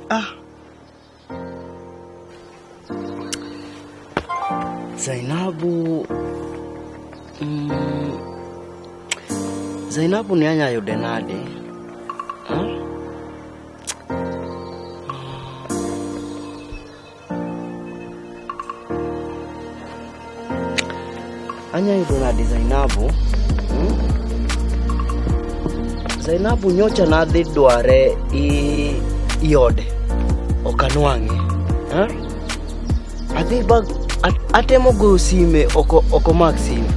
Ah. Zainabu Zainabu ni anya yude nade? Huh? Anya yudo nade Zainabu? Zainabu nyocha nadhi dware i ode. Ok anwang'e. Huh? Adhi ba atemo goyo sime ok omak sime.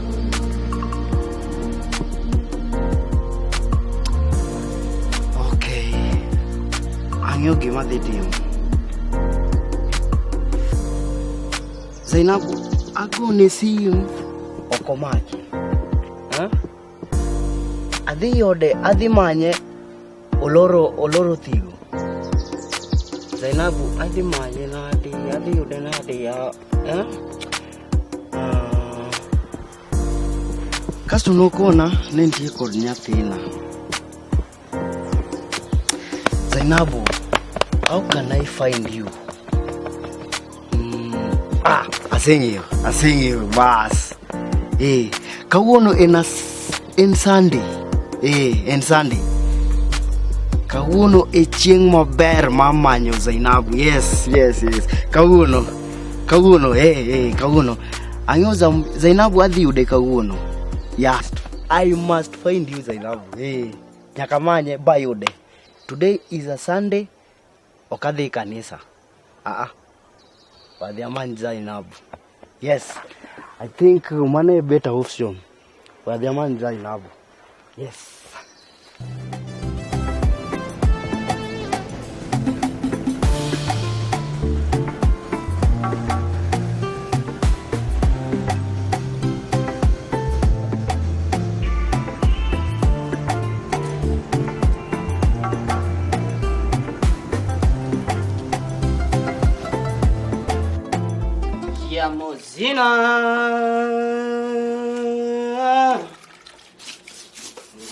Okay. Ang'eyo gima adhi timo. Zainabu agone simu ok omaki. Huh? Adhi ode, adhi manye oloro thigo. Zainabu adhi manye nade, adhi yude nade ya. Kasto nokona ne nitie kod nyathina. Zainabu, how can I find you? Aseng'eyo, bas. Kawuono en Sunday. En Sunday. Kawuono e chieng' maber mar manyo Zainabu. Yes. Kawuono. Kawuono. Ang'eyo Zainabu adhi yude kawuono. Yes, I must find you Zainabu. Nyaka manye ba yude. Today is a Sunday. Ok adhi kanisa. Wadhi amany Zainabu. Yes, I think mano e better option. Wadhi amany Zainabu. Yes.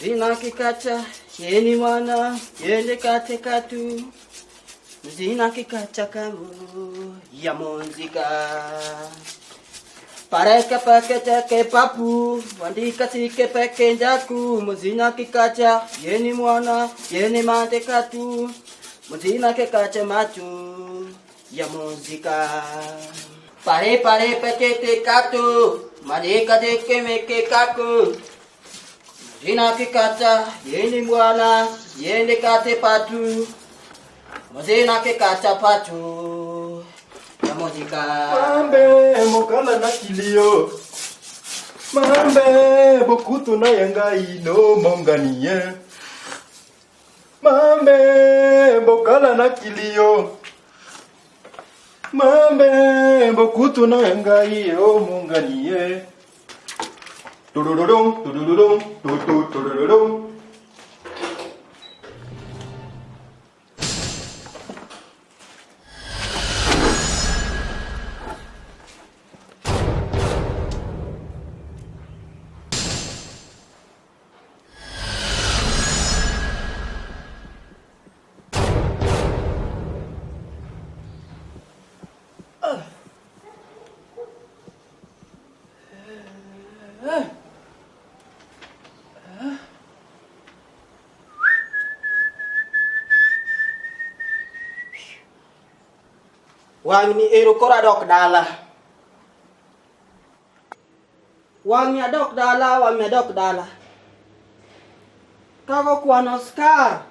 Zina kikacha yeni mwana yende kate katu zina kikacha kamu ya monzika pareka pakete ke papu wandika sike peke njaku muzina kikacha yeni mwana yeni mande katu muzina kikacha machu ya monzika pare pare pekete katu marika deke meke kaku Zina kikacha yeni mwana yende kate patu muzina kikacha patu ya muzika. Mambe mokala na kilio mambe bokutu na yanga ino monganie mambe mokala na kilio mambe bokutu na yanga ino monganie. Tudururum, tudururum, tu tudururum. Wang'ni ero koro adok dala. Wang'ni adok dala, wang'ni adok dala. Kago kwano skar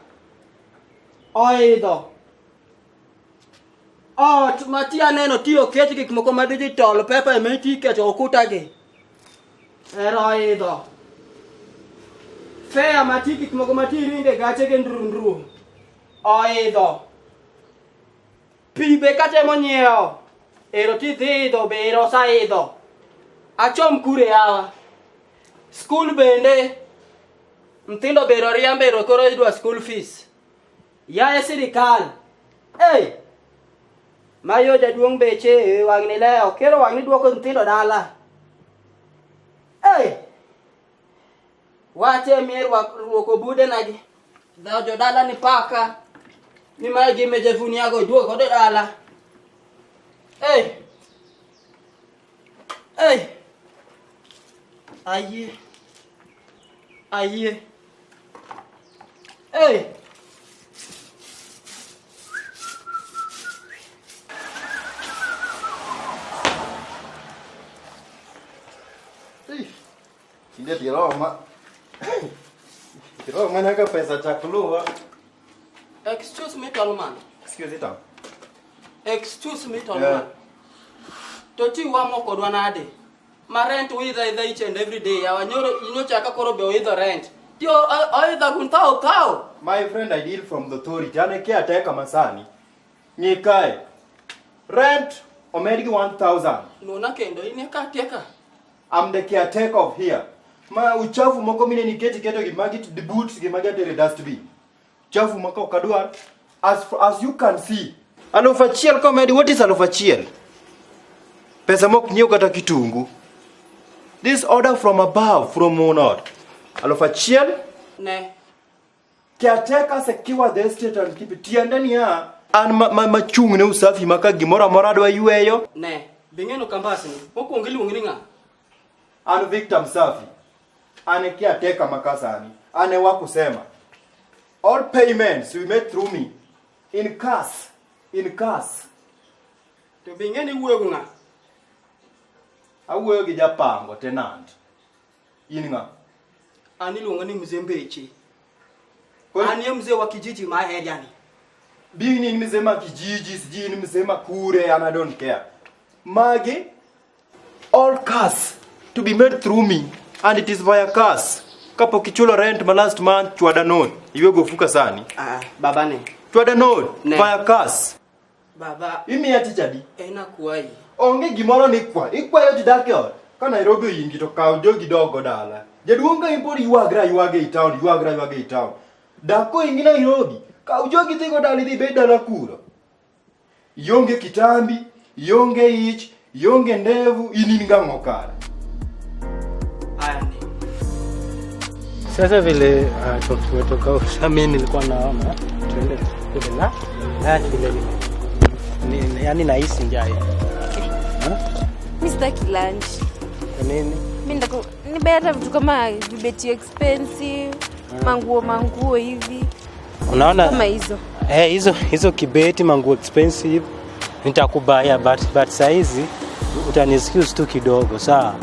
oidho. Ot ma ti aneno ti oket gik moko ma digital pepa ema iti keto okuta gi. Ero idho. Fare ma ti gik moko ma ti ringe gache gi ndru ndru. Oidho. Pi be katemo nyiewo. Ero ti dhi idho be ero oseidho. Achom kure yawa. Skul bende nyithindo bero riambo ero koro idwa school fees. Yaye sirikal. Hey! Mayo jaduong' beche wang'ni lewo. Kero wang'ni duoko nyithindo dala. Hey! Wache mier ruoko budena gi. Dho jodala ni paka. Ni mae gi mejefuniago duok kode dala. Hey! Hey! Ayie. Ayie. Hey! Tinde tiroma. Tiroma nyaka pesa chak luwa. Excuse me, tall man. Excuse it. Excuse me, tall Yeah. man. To ti wamo kodwa nade? Ma rent uidho idha each and every day. Yawa nyoro inyocha ka koro be oidho rent. Ti oidho gun thao thao. My friend, I deal from the authority. An e caretaker masani. Ng'i kae. Rent omed gi 1000. Nuna kendo in e caretaker. I'm the caretaker of here. Ma uchafu moko mine niketi keto gi magi to the boots gi magi atere dustbin. Uchafu moko ok adwar. As you can see. Aluf achiel komedi, what is aluf achiel? Pesa mok nyiew kata kitungu. This order from above, from Monod. Aluf achiel, Ne. caretaker secure the estate and keep it. Tiende niya, an ma chung' ne usafi ma ka gimoro amora adwa yweyo. Ne. Bing'eno kambas ni. Mokwongo iluongi ni ng'a? An Victor Msafi. An e caretaker ma kasani. An e wakusema. All payments we made through me. In cash. In cash. To bing'e ni iwuoyo gi ng'a? Awuoyo gi japango tenant. In ng'a? An iluongo ni mzee Mbeche. Koro- An e mzee wa kijiji ma area ni. Being in mzee ma kijiji, sijui in mzee ma kure, and I don't care. Magi, all cash to be made through me, and it is via cash. Kapok ichulo rent ma last month, chwada note. Iwego ofuka sani. Ah, baba ne. Chwada note Ne. via cash. Baba, Imiya tich adi? en akwayi. Onge gimoro ni ikwa. Ikwayo ji dak e ot. Ka Nairobi oyingi to kaw jogi dog dala. Jaduong' ka in pod ywagra aywaga ei town, ywagra aywaga ei town. Dak koingi Nairobi, kaw jogi dhigo dala idhi ibed dala kuro. Ionge kitambi, ionge ich, ionge ndevu, in in gang'o kare? Aya ne. Sasa vile tumetoka sasa, mimi nilikuwa naona tuende kule la lunch vile yani nahisi njaa hivi. Mi sitaki lunch. Kwa nini? Mi nataka nibuy hata vitu kama vibeti expensive, manguo manguo hivi Unaona kama hizo. eh, hizo kibeti manguo expensive nitakubaya but saizi utani excuse tu kidogo sawa.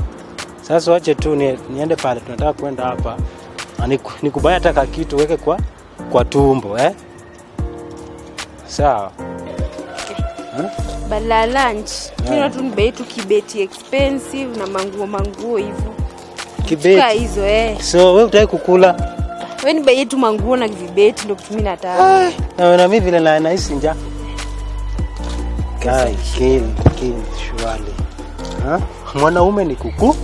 Sasa wache tu niende pale tunataka kwenda hapa. Na nikubaya hata kakitu weke kwa tumbo eh? Sawa. Badala ya lunch, mi nataka tu nibuy tu kibeti expensive na manguo manguo hivyo. Kibeti. Kaa hizo eh. So wewe utaki kukula? Wewe nibuy tu manguo na vibeti ndio kitu mimi nataka. Ai, na mimi vile nahisi njaa. Kai, kill, kill, surely. Ha? Mwanaume ni kuku.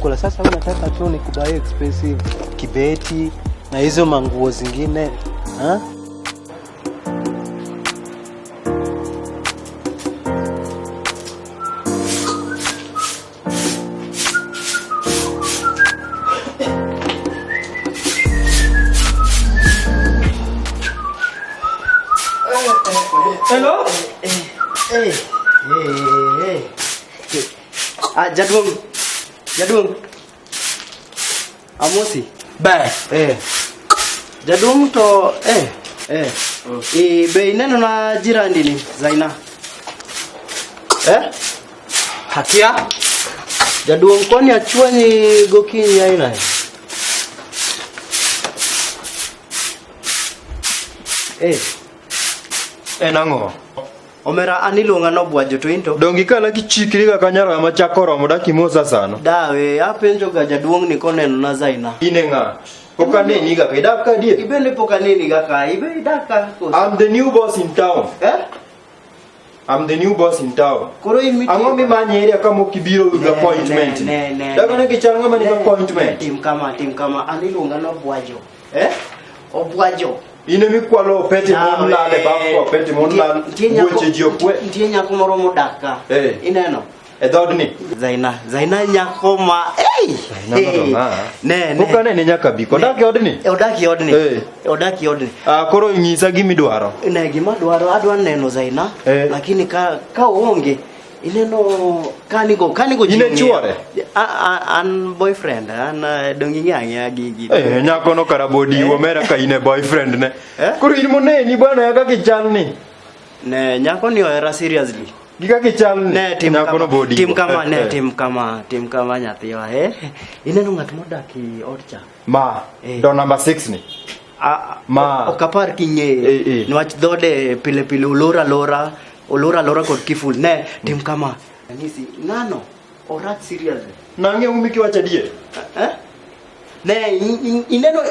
Kula sasa wewe unataka tu nikubuy expensive kibeti na hizo manguo zingine. Ha? Hello? Eh, eh, eh. Ah, jaduong'. Jaduong'. Amosi. Ber. Eh. Jaduong' to eh eh. E, be ineno na jirandi ni Zaina? Eh? Hakia? Jaduong' kwani achwanyi gokinyi aina? Eh. En ang'o? Omera an iluonga nobwajo to into. Dongi kala kichikri kaka nyaroya ma chako romo dak imosa sano. Dawe apenjo ga jaduong' ni koneno na Zaina. In e ng'a? Pok aneni ga ka idak ka adier? Ibende pok aneni ga ka, ibe idak ka koso? I'm the new boss in town. Eh? I'm the new boss in town. Koro in mitiyo. Ang'o mimanye area ka mok ibiro with appointment? Ne, ne. Dago ne kichal ng'ama nigi Ne, appointment. tim kama, an iluonga nobwajo. Eh? Obwajo. In emikwalo opete mon lal e baf ko opete mon lal weche ji ok we Nitie nyako moro modak ka. Eh. Ineno? e dhoodni. Zaina, Zaina nyako ma ei! Zaina to ng'a? Ne, ne. Pok anene nyaka bi. Odak e odni? Odak e odni. Eh. Odak e odni. Ah, koro nyisa gimidwaro. Ne, gima dwaro, adwa neno Zaina. Eh. Lakini ka oonge, ineno kanigo ji In e ong'eyo. chuore? An boyfriend, an dong ing'e ang'eya gigi. Eh, nyako no kara bodi omera ka in e boyfriend ne. Eh? Koro in moneni bwana kaka ichal ni. Ne, nyako ni ohera seriously. Gi kaka ichal ni. Ne, tim nyako kama, no bodi. tim kama, ne, tim kama nyathiwa, eh. Ineno ng'at modak e od cha? Ma, Eh. do number 6 ni. Ma. Ok apar king'eye. Eh, eh. Niwach dhode pile pile olor alora, olor alora kod kiful. Ne, tim kama. Anyisi, ng'ano orach seriously. Nang'e umi kiwacho adier. Eh? Ne,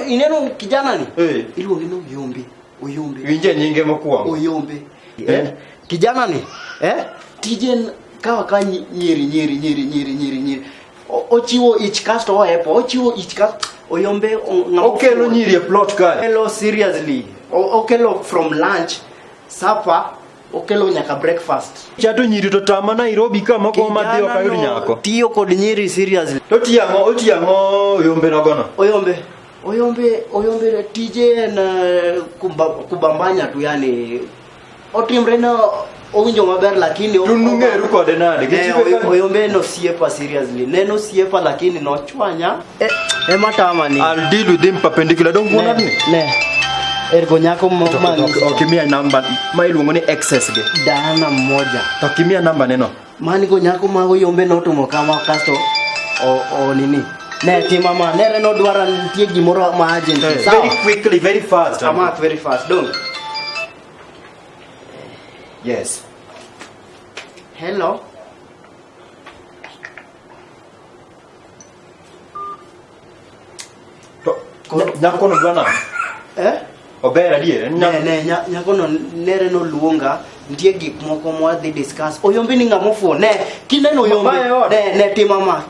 ineno kijana ni? Eh. Iluonge ni Oyombe. Oyombe. Winje nyinge mokwongo. Oyombe. Eh? Eh? Kijana ni, eh? Tije kawa ka nyiri nyiri nyiri nyiri nyiri nyiri. Ochiwo ich kasto ohepo, ochiwo ich kasto Oyombe ng'ama Okelo ofuwo. nyiri e plot kae. Okelo seriously. Okelo from lunch, supper, okelo nyaka breakfast. Chato nyiri to tama Nairobi ka moko madhi ok ayud Kijana no nyako. Tiyo kod nyiri seriously. To tiang'o, otiang'o Oyombe nogono. Oyombe. Oyombe, Oyombe tije en kubambanya tu yani. Otimre na owinjo maber lakini To nung'eru kode nade? Ne, Kichiwe ka- Oyombe nosiepa seriously. Ne nosiepa lakini nochwanya. Eh, ema tama ni. I'll deal with him perpendicular. Don't go Ne, ni. ne. Ergo nyako ma Ok imiya namba ma iluongo ni excess gi. Diana mmoja. To ok imiya namba ne no. Mani go nyako ma Oyombe notimo kama kasto o nini. Ne tima ma nere nodwara nitie gimoro ma urgent. Sawa. Very quickly, very fast. Amak very fast. Don't. Yes. Hello. To nyako no dwa nang'o? Eh? Ober adier. En Ne nyako. ne nyako no nere noluonga nitie gik moko mwadhi discuss. Oyombe ni ng'ama ofuwo. Ne kineno Oyombe. Ma e ot. Ne ne tima ma.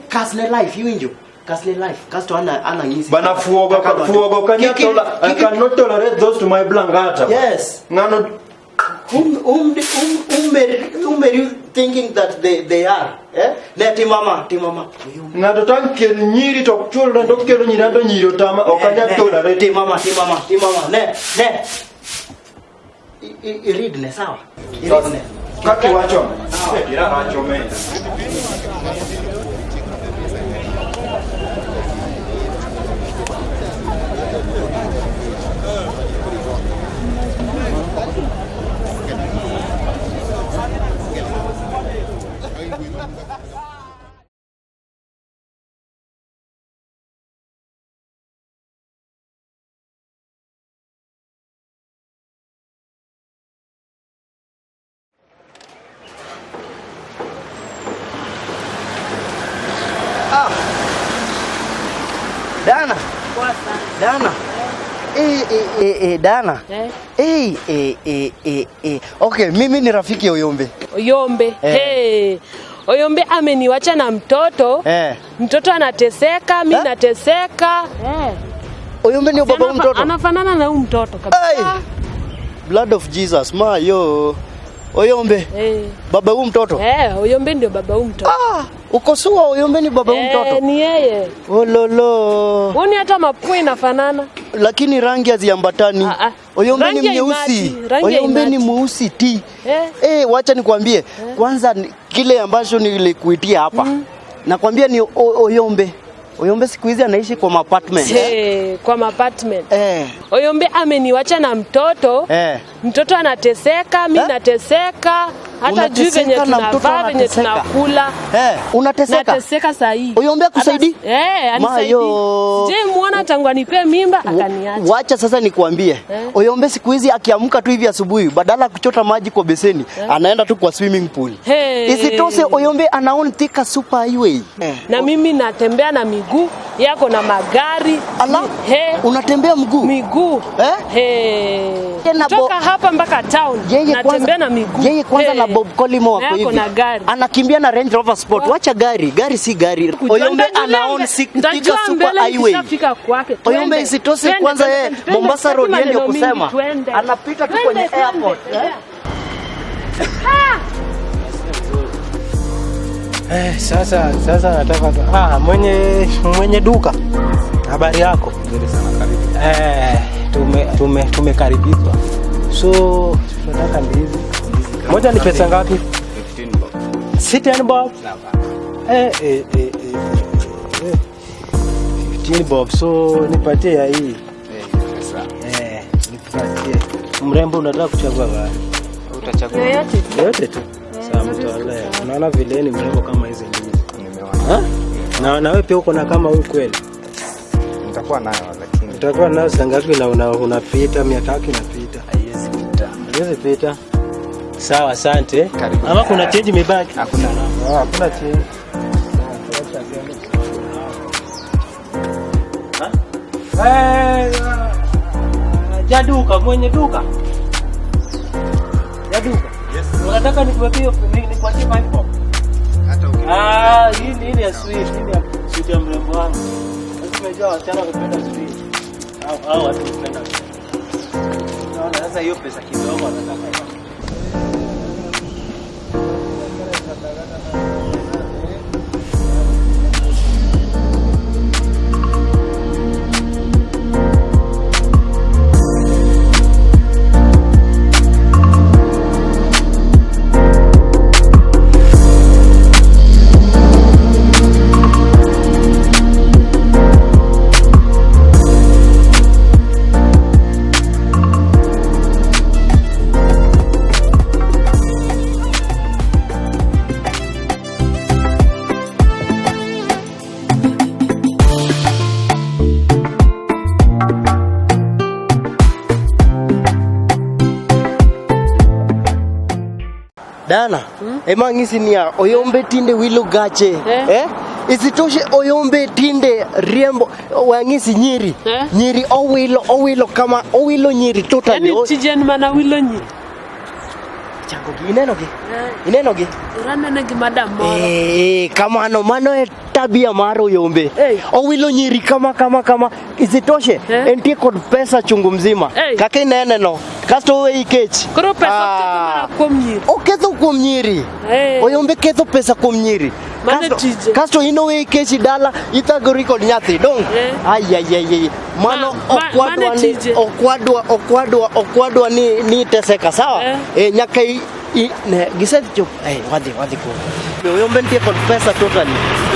Kas ne life iwinjo. Kas ne life. Kasto ana ng'isi. Bana fuogo Kaka ka dwa- fuogo kanya tola. I cannot tolerate those to my blankata. Yes. Ng'ano Whom are you thinking that they are? Eh? Ne timama, timama. Oyombe. ng'ato tang kel nyiri to ok chul rent okelo nyiri anto nyiri otama ok anyal tolerate. Timama, timama, timama. Ne, ne. Iread ne sawa. Iread ne. Kaka iwacho. Eh, iraracho omenda. Ah. Dana. Dana. Eh, eh, eh, eh, Dana. Eh? Eh, eh, eh, eh, eh. Okay, mimi ni rafiki ya Oyombe. Oyombe. Eh. Hey. Oyombe ameniwacha na mtoto. Eh. Mtoto anateseka, mi Eh? nateseka. Eh. Oyombe ni baba wa mtoto. Anafanana na huyu mtoto kabisa. Hey. Blood of Jesus, ma yo. Oyombe. Eh. Baba huyu mtoto. Eh, Oyombe ndio baba huyu mtoto. Ah, uko sure Oyombe ni baba huyu Eh, mtoto? ni yeye. Ololo. Huoni hata mapua inafanana? Lakini rangi haziambatani. Ah, ah. Oyombe ni Rangi mweusi. haimati, rangi Oyombe ni haimati. mweusi ti. Eh. Eh, wacha nikwambie. Kwanza kile ambacho nilikuitia hapa. Nakwambia ni Oyombe. Oyombe siku hizi anaishi kwa apartment. Eh, kwa apartment. Eh. Oyombe ameniwacha na mtoto. Eh. Mtoto anateseka, mi Eh? nateseka. Hata juu venye Unateseka na mtoto tunavaa venye anateseka. tunakula. Eh, unateseka. Nateseka saa hii. Oyombe akusaidii? Eh, anisaidii. Mayo. Sijai muona tangu anipee mimba akaniacha. Wacha sasa nikuambie. Oyombe siku hizi akiamka tu hivi asubuhi, badala ya kuchota maji kwa beseni, anaenda tu kwa swimming pool. Hey. Isitoshe Oyombe anaown Thika Super Highway. Na mimi natembea na miguu yako na magari. Ala, He. unatembea mguu? Miguu. Eh? He. Tena Toka hapa mpaka town. Yeye Natembea kwanza, na miguu. yeye kwanza He. na Bob Collymore Na wako yako hivi. na gari. Anakimbia na Range Rover Sport. Wacha gari, gari si gari. Kujua. Oyombe Nitajua anaown nitajua Thika Super mbele Highway. nikishafika kwake. Oyombe Twende. isitoshe Twende, kwanza twende, yeye twende, Mombasa sitaki Road yeye ndio maneno mingi, kusema. twende. Anapita tu Twende, kwenye twende, airport. twende. Eh? Eh, sasa nataka mwenye duka. Habari yako? Nzuri sana, karibu. Eh, tumekaribishwa. So tunataka ndizi. Moja ni pesa ngapi? 15 bob. Si 10 bob. Sawa. Eh, eh, eh, eh, eh. 15 bob. So nipatie ya hii. Eh, pesa. Eh, nipatie. Mrembo unataka kuchagua gani? Utachagua. Yoyote tu. Yote tu. Sawa, zote ziko mtolee. sawa. Unaona vile ni mrembo kama hizi ndizi. Nimeona. Ha? Na wewe pia uko na kama huyu kweli? Nitakuwa nayo lakini Utakuwa nayo saa ngapi na unapita miaka yako inapita. haiwezi pita. Haiwezi pita. Sawa, asante. Karibu. Ama kuna change imebaki? Hakuna. Ah, hakuna change. Eh, jaduka mwenye duka. Jaduka. Yes. Unataka nikuwekee nikuachie 5 bob? Hata Ah, hii ni ile ya sweet, hii ni ya sweet ya mrembo wangu. Sasa unajua wasichana kupenda sweet. Au watu kupenda. Unaona sasa hiyo pesa kidogo anataka. Dana, ema ng'isi niya Oyombe tinde wilo gache. Eh. Eh? Isitoshe Oyombe tinde riembo wang'isi nyiri. Eh. Nyiri owilo kama owilo nyiri totally. Yaani tijen mana wilo nyiri. Chango gi ineno gi? Ineno gi? Uranene gi madam moro. Eh, kamano mano e tabia mar Oyombe. Eh. Owilo nyiri kama kama kama isitoshe Eh. entie kod pesa chungu mzima. Eh. Kaka inene no. Kasto oweyi kech. Koro pesa Ah. oketho mana kuom nyiri. Oketho kuom nyiri. Eh. Oyombe ketho pesa kuom nyiri. Mano Kasto, tije. kasto in oweyi kechi dala ithagori kod nyathi dong. Eh. Ai ai ai ai. Mano okwadwa mano ni tije. okwadwa ni teseka sawa? Eh. Eh, nyaka i ne gisedhi chop. Eh, wadhi kuom. Oyombe nitie kod pesa totally.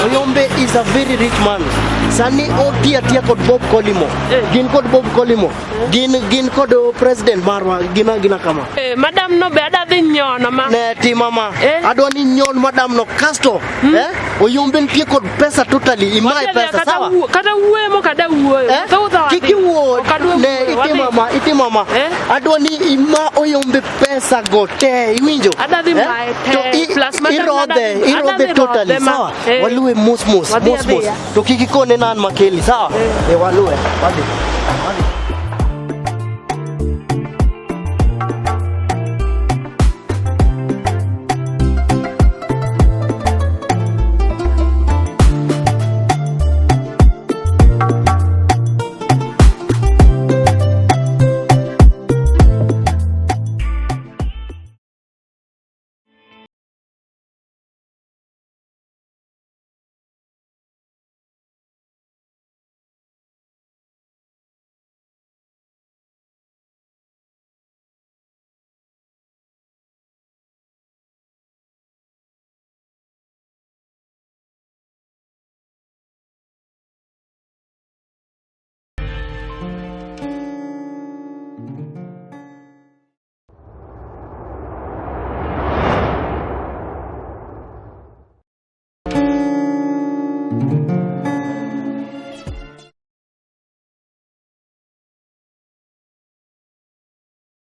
Oyombe is a very rich man. Sani otiyo atiya kod Bob Collymore. Eh. Gin kod Bob Collymore. Gin kod president marwa gina kama. Eh, madam no be adadhi nyono ma. Ne timama. Eh. Adwa ni nyon madam no kasto. Eh? Oyombe nitie kod pesa totally. Imaye Wadhi pesa kata sawa? Kata wuoyo mok ada wuoyo. Eh? Thoth wadhi. Kik iwuo. Ok adwa Ne wuoyo, wadhi. itimama. Eh? Adwa ni ima Oyombe pesa go te iwinjo. Adadhi maye te. To Plus madam irodhe, adadhi irodhe totally rodhe ma. sawa? Eh. Waluwe mos mos Wadhi mos mos. adhiya. To kik ikone nan makeli sawa? Eh, waluwe. Wadhi. Wadhi. Bye.